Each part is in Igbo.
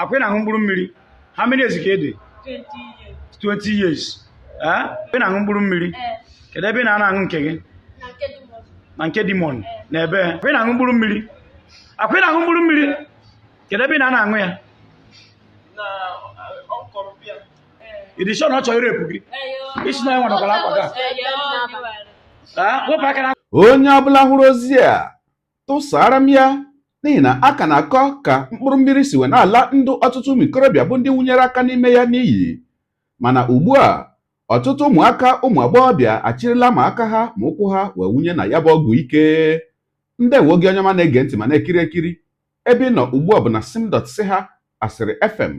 Akwa ị na-aṅụ mkpụrụ mmiri. How many years ka ị dị? 20 years. 20 years. Ee? Ị na-aṅụ mkpụrụ mmiri. Ee, Kedu ebe ị na-ana aṅụ nke gị? na nke dị m ọzọ. Na nke Demon. Na ebe? Akwa ị na-aṅụ mkpụrụ mmiri. Akwa ị na-aṅụ mkpụrụ mmiri. Kedu ebe ị na-ana aṅụ ya? Na ọkọrọbịa. Ị dị sure na ọ chọrọ irepụ gị? Isi na ya nwadakwara akwa gị a? Ee? Wepụ aka na Onye ọbụla hụrụ ozi a, tụsara m ya, n'ihi na a ka na-akọ ka mkpụrụ mmiri si wee na-ala ndụ ọtụtụ ụmụ ikorobịa bụ ndị wụnyere aka n'ime ya n'iyi. Mana ugbu a, ọtụtụ ụmụaka, ụmụ agbọghọbịa achịrịla ma aka ha ma ụkwụ ha wee wunye na ya bụ ọgwụ ike. Ndewo gị, onye ọma na-ege ntị ma na-ekiri ekiri. Ebe ị nọ ugbu a bụ na sim.si ha Asịrị FM.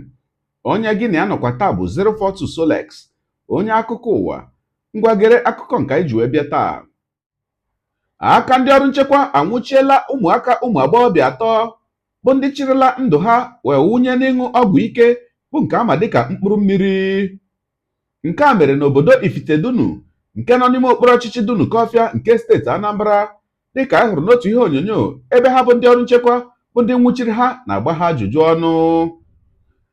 Onye gị na ya nọkwa taa bụ 042 Solex, onye akụkọ ụwa. Ngwagere akụkọ nke anyị ji wee bịa taa. Aka ndị ọrụ nchekwa anwụchiela ụmụaka, ụmụ agbọghọbịa atọ bụ ndị chịrịla ndụ ha wee wunye n'ịṅụ ọgwụ ike bụ nke ama dịka mkpụrụ mmiri. Nke a mere n'obodo Ifitedunu nke nọ n'ime okpuru ọchịchị Dunukọfịa nke steeti Anambra, dịka a hụrụ n'otu ihe onyonyo ebe ha bụ ndị ọrụ nchekwa bụ ndị nwụchiri ha na-agba ha ajụjụ ọnụ.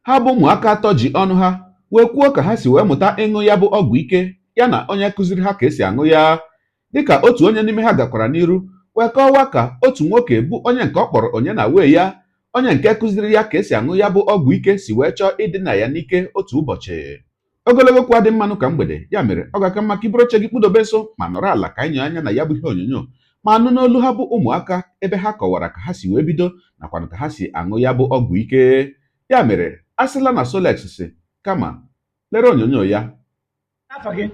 Ha bụ ụmụaka atọ ji ọnụ ha wee kwuo ka ha si wee mụta ịṅụ ya bụ ọgwụ ike, ya na onye kụziri ha ka esi aṅụ ya, dịka otu onye n'ime ha gakwara n'iru wee kọwaa ka otu nwoke bụ onye nke ọ kpọrọ onye na wee ya, onye nke kụziri ya ka esi aṅụ ya bụ ọgwụ ike, si wee chọọ ịdịna ya n'ike otu ụbọchị. Ogologo okwu adị mmanụ ka mgbede, ya mere ọ ga-aka mma ka iburu oche gị kpụdobe nso ma nọrọ ala ka anyị nyoo anya na ya bụ ihe onyonyo ma nụ n'olu ha bụ ụmụaka, ebe ha kọwara ka ha si wee bido nakwa ka ha si aṅụ ya bụ ọgwụ ike. Ya mere a sịla na Solex si kama lere onyonyo ya. Afa gị?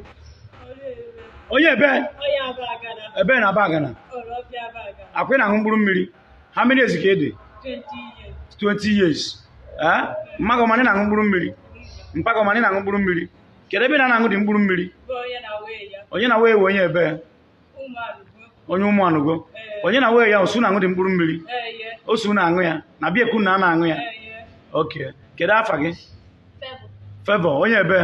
Onye ebe? Onye Abagana. Ebe na Abagana? Orofia Abagana. Akwa ị na-aṅụ mkpụrụ mmiri. How many years ka ị dị? 20 years. 20 years. Ee? Mma gị ọma na ị na-aṅụ mkpụrụ mmiri? Mpa gị ọma na ị na-aṅụ mkpụrụ mmiri? Kedu ebe ị na-aṅụ dị mkpụrụ mmiri? Bụ onye na wee ya. Onye na wee onye ebe? Ụmụ Anugo. Onye ụmụ Anugo. Onye na wee ya osu na-aṅụ dị mkpụrụ mmiri? Eye. Osu na-aṅụ ya. Na bịa ekwu na a na-aṅụ ya. Eye. Okay. Kedu afa gị? Favour. Favour. Onye ebe?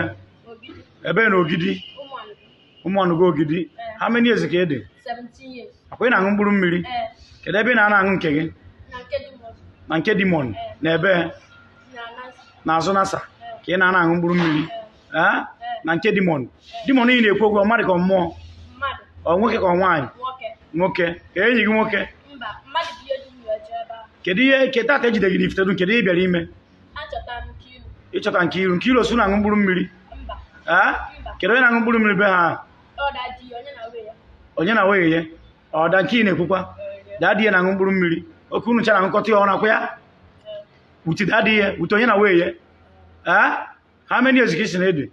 Ogidi. Ebe na Ogidi? Ụmụ Anugo. Ụmụ Anugo Ogidi. How many years ka ị dị? 17 years. Akwa ị na-aṅụ mkpụrụ mmiri. Ee, Kedu ebe ị na-ana aṅụ nke gị? na nke dị m ọzọ. Na nke Demon. Na ebe? Na Nasa. N'azụ Nasa ka ị na-ana aṅụ mkpụrụ mmiri. Ee? Na nke Demon. Demon ị na-ekwu okwu, ọ mmadụ ka ọ mmụọ? Mmadụ. Ọ nwoke ka ọ nwaanyị? Nwoke. Nwoke. Ka enyi gị nwoke? Mba, mmadụ bụ ihe dum wee jee ebe ahụ. Kedu ihe ke tata ejide gị n'Ifitedunu, kedu ihe ị bịara ime? Achọtara m Nkiru. Ịchọta Nkiru. Nkiru osu na-aṅụ mkpụrụ mmiri? Mba. Ee? Mba. Kedu onye na-aṅụ mkpụrụ mmiri be ha? Ọ da di ya, onye na wee ya. Onye na wee ya? Ọ da nke ị na-ekwukwa? Daddy ya na-aṅụ mkpụrụ mmiri. Oke unu chara aṅụkọta ya ọ nakwa ya? Uti daddy ya, uti onye na wee ya. Ee? How many years ka ị si na ị dị?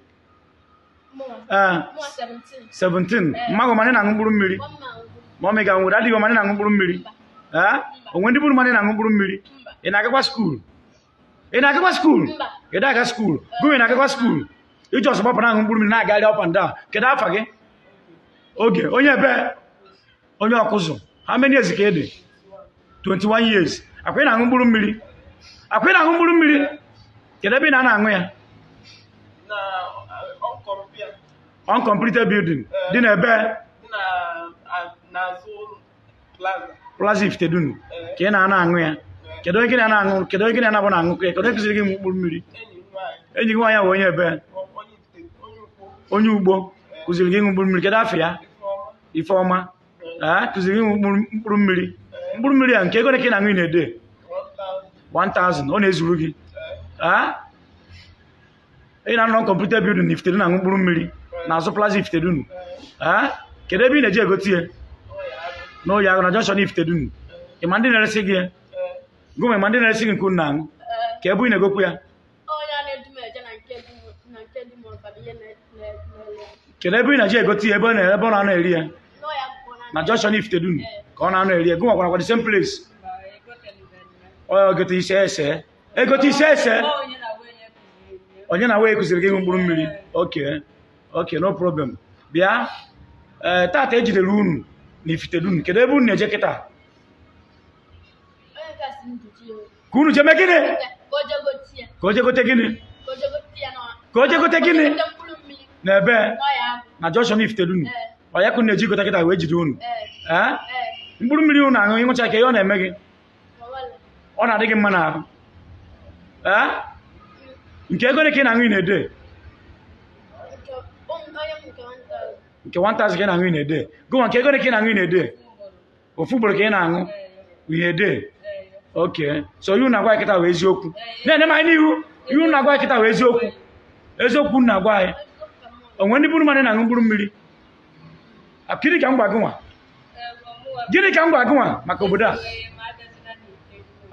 Mụnwa. Ee. Mụnwa 17. 17. Mma gị ọma na-aṅụ mkpụrụ mmiri? Mama ngwụ. Ma ọ ga nwere adịghị ọma na-aṅụ mkpụrụ mmiri? Ee? Onwe ndị bụrụ mmadụ na-aṅụ mkpụrụ mmiri? Mba. Ị na-agakwa school? Ị na-agakwa school? Mba. Ị na-aga school? Gụnwe na-agakwa school? Iji ọsọ gbapụ na-aṅụ mkpụrụ mmiri na-agagharị up and down. Kedu afa gị? Oge. Onye ebe? Onye ọkụzụ. How many years ka ị dị? 21 years. Akwa ị na-aṅụ mkpụrụ mmiri? Akwa ị na-aṅụ mkpụrụ mmiri? Kedu ebe ị na-ana aṅụ ya? Na ọkọrọbịa. Uncompleted building. Dị n'ebe? Dị na n'azụ plaza. Plaza Ifitedunu. Ka ị na-ana aṅụ ya. Kedu onye gị na-ana aṅụ? Kedu onye gị na-ana bụ na-aṅụ ya? Kedu onye kụziri gị mkpụrụ mmiri? Enyi m nwaanyị. Enyi gị nwaanyị bụ onye ebe? Onye Ifite, onye ukwu. Onye ugbo kụziri gị ịṅụ mkpụrụ mmiri. Kedu afọ ya? Ifeọma. Ifeọma. Ee, kụziri gị ịṅụ mkpụrụ mmiri. Mkpụrụ mmiri a nke ego ole ka ị na-aṅụ ị na-ede? 1000. 1000. Ọ na-ezuru gị? Ee? Ị na-anọ computer building na Ifitedunu na-aṅụ mkpụrụ mmiri n'azụ Plaza Ifitedunu. Ee? Kedu ebe ị na-eji egote ya? N'ụlọ ahụ na junction Ifitedunu. Ị ma ndị na-eresi gị ya? Gụnwe ma ndị na-eresi gị nke unu na-aṅụ? Ka ebe ị na-egokwu ya? Onye a na-edu m eje na nke dị m na nke dị m ọzọ bụ ihe na-ele ya. Kedu ebe ị na-eji egote ya, ebe ọ na ebe ọ na-anọ eri ya? N'ọya akwụkwọ na Na junction Ifitedunu ka ọ na-anọ eri ya. Gụnwe kwara kwa the same place. Ọ egote ise ese. Egote ise ese. Onye na wee kụziri gị ịṅụ mkpụrụ mmiri? Okay. Okay, no problem. Bịa. Ee, tata ejidere unu na Ifitedunu. Kedu ebe unu na-eje kịta? Onye kasị m duchi ya. Ka unu jee mee gịnị? Ka o jee gote ya. Ka o jee gote gịnị? Ka o jee gote ya na Ka o jee gote gịnị? Gote mkpụrụ mmiri. Na ebe? N'ọya agụ. Na junction Ifitedunu. Ee. Ọ ya ka unu na-eji gote kịta wee jide unu? Ee. Ee? Ee. Mkpụrụ mmiri unu aṅụ ịṅụcha ka ihe ọ na-eme gị? Ma wale. Ọ na-adị gị mma n'ahụ? Ee, nke ego ole ka ị na-aṅụ in a day? Nke onye m nke 1000. Nke 1000 ka ị na-aṅụ in a day? Gụnwa, nke ego ole ka ị na-aṅụ in a day? Ofu ugboro ka ị na-aṅụ in a day? Okay, so ihu na-agwa anyị kịta wee eziokwu na-ene m anyị n'ihu. Ihu na-agwa anyị kịta wee eziokwu, eziokwu na-agwa anyị. Onwe ndị bụrụ mmadụ na-aṅụ mkpụrụ mmiri. Gịnị ka m gwa gị nwa? Gịnị ka m gwa gị nwa maka obodo a?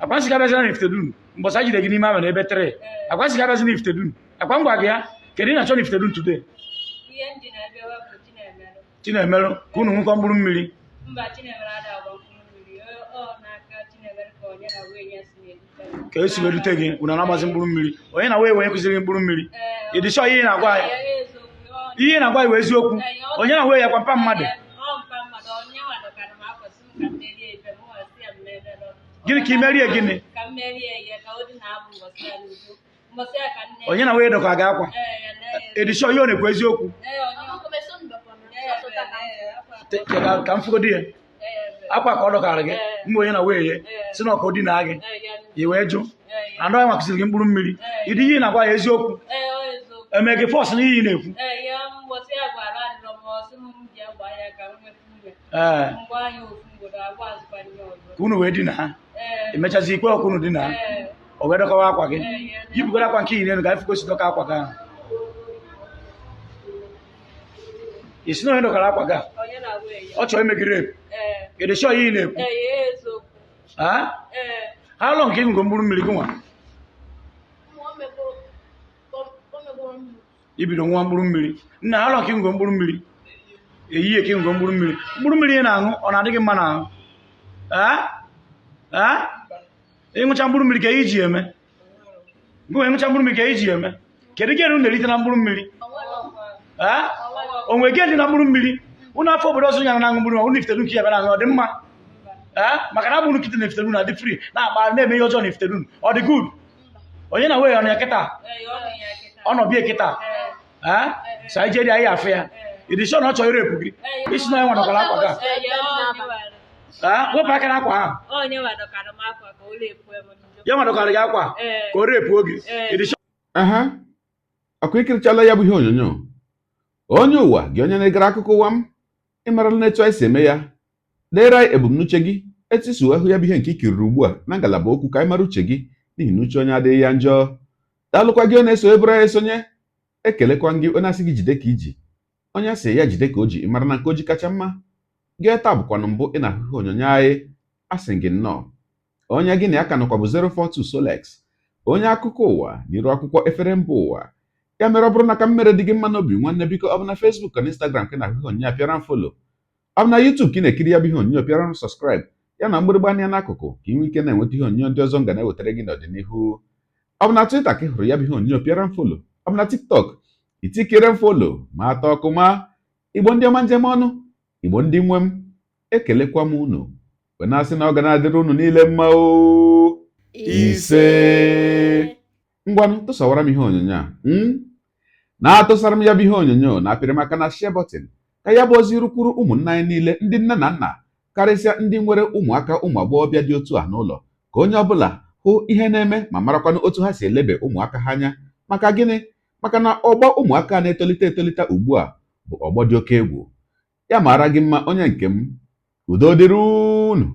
Akwa nsị ka abịazina na Ifitedunu mbọsị anyị jide gị n'ime abalị ebe 3. Akwa nsị ka abịazina Ifitedunu. Akwa m gwa gị ya. Kedu ị na-achọ na Ifitedunu today? Ihe m ji na-abịawa bụ Chinemelụ. Chinemelụ ka unu ṅụkọ mkpụrụ mmiri? Mba, Chinemelụ ada agba mkpụrụ mmiri. Ọ n'aka Chinemelụ ka onye na wee ya si na-edute m. Ka esi wee dute gị, unu na-agbazi mkpụrụ mmiri. Onye na wee wee kụziri gị mkpụrụ mmiri? Ee. Ị dị sure ihe ị na-agwa anyị? Ee, eziokwu. Ihe ị na-agwa anyị wee eziokwu? Onye na wee ya kwa mpa mmadụ? Ọ mpa mmadụ, onye nwa dọkara m akwa sị m ka m merie ife, mụ nwa sị ya m memelụ. Gịnị ka ị merie gịnị? Ka m merie ya ka o dị na-abụ mbọsị ya n'udo. Mbọsị ya ka nne. Onye na wee dọka gị akwa? Ee, ya na ya. Ị dị sure ihe ọ na-ekwu eziokwu? Ee, onye Ọkụkọ meso mbakwa na Ee, sọsọ taa. ee, akwa. Ka m fụgodi ya. Ee, ee. Akwa ka ọ dọkara gị mgbe onye na wee ye si na ọka dinaa gị? Ee, ya. I wee jụ? Ee, Na ndị onye nwa kụziri gị mkpụrụ mmiri? Ịdị ihe ị na-agwa ya eziokwu? Ee, ọ eziokwu. Eme gị force na ihe ị na-ekwu? Ee, ya mbọsị ya gwara adịrọ m, ọ sị m m bịa gbaa ya ka m nweta ume. Ee. Mgbe anyị ofu mgbodo agwa azụkwa ndị ọzọ. Ka unu wee dinaa ha? Ee. Emechazi ikwe ọkụ unu dinaa? Ee. O wee dọkawa akwa gị? Ee, ya. Yipụgoro akwa nke iyi n'elu ka anyị fụgosi dọka akwa gị ahụ. Ị sị na onye dọkara akwa gị a? Onye na-agwa ya. Ọ chọrọ ime gị rape? Ee. Ị dị sure ihe ị na-ekwu? Ee, ya eziokwu. Ha? Ee. How long ka ị ṅụgo mkpụrụ mmiri gị nwa? O megoro m. Ibido nwa mkpụrụ mmiri. Nna, how long ka ị ṅụgo mkpụrụ mmiri? Ehihie ka ị ṅụgo mkpụrụ mmiri. Mkpụrụ mmiri ị na-aṅụ, ọ na-adị gị mma n'ahụ? Ee? Ee? Ịṅụcha mkpụrụ mmiri, ka ihe iji eme gị nwe? Ịṅụcha mkpụrụ mmiri, ka ihe iji eme? Kedu gị unu na-erite na mkpụrụ mmiri? Ee, o nwere gị dị na mkpụrụ mmiri? Unu afọ obodo ọzọ nyara na-aṅụ mkpụrụ mmiri, unu Ifitedunu ka ya bịa na-aṅụ, ọ dị mma? Ee, maka na abụ unu kịtị na Ifitedunu adị free na-akpa na-eme ihe ọjọọ na Ifitedunu, ọ dị good? Onye na wee ya ọ nọ ya kịta? Ee, ọ nọ ya kịta. Ọ nọ bie kịta? Ee, so anyị jee dị anyị afụ ya. Ị dị sure na ọ chọrọ irepụ gị? Isi na ya nwa dọkara akwa gị a? Ee, ya onye nwere. Ee, wepụ aka n'akwa ahụ. Onye nwa dọkara m akwa ka o rape m njọ. Ya nwa dọkara gị akwa? Ee. Ka o repuo gị? Ee. Ị dị sure? Aha, ọkụ ikirichala ya bụ ihe onyonyo. Onye ụwa gị, onye na-egere akụkọ ụwa m, ịmarala n'etu anyị si eme ya. Deere anyị ebumnuche gị etu isi wee hụ ya bụ ihe nke i kiriri ugbu a na ngalaba okwu, ka anyị mara uche gị, n'ihi na uche onye adịghị ya njọ. Daalụkwa gị onye na-eso eburu anyị esonye. Ekelekwa gị onye asị gị jide ka iji, onye asị ya jide ka o ji. Ịmara na nke o ji kacha mma. Gị taa bụkwanụ mbụ ị na-ahụ ihe onyonyo anyị, asị gị nnọọ. Onye gị na ya ka nọkwa bụ 042 Solex, onye akụkọ ụwa n'iru akwụkwọ efere mba ụwa. Ya mere, ọ bụrụ na ka m mere dị gị mma n'obi, nwanne, biko, ọ bụ na Facebook na Instagram ka ị na-ahụ ihe onyonyo a, pịara m follow. Ọ bụ na YouTube ka ị na-ekiri ya bụ ihe onyonyo, pịara m subscribe ya na mgbịrịgba anya n'akụkụ, ka ị nwee ike na-enweta ihe onyonyo ndị ọzọ m ga na-ewetara gị n'ọdịnihu. Ọ bụ na Twitter ka ị hụrụ ya bụ ihe onyonyo, pịara m follow. Ọ bụ na TikTok, itikere m follow ma atọ ọkụ. Ma Igbo ndị ọma, njem ọnụ, Igbo ndị nwe m, ekelekwa m unu wee na-asị na ọ ga na-adịrị unu niile mma o. Ise. Ngwanụ, tụsawara m ihe onyonyo a, na-atụsara m ya bụ ihe onyonyo na apịrị maka na share button, ka ya bụ ozi rukwuru ụmụnna anyị niile, ndị nne na nna, karịsịa ndị nwere ụmụaka ụmụ agbọghọbịa dị otu a n'ụlọ, ka onye ọbụla hụ ihe na-eme ma marakwanụ otu ha si elebe ụmụaka ha anya. Maka gịnị? Maka na ọgbọ ụmụaka na-etolite etolite ugbu a bụ ọgbọ dị oke egwu. Ya mara gị mma, onye nke m. Udo dịrị unu.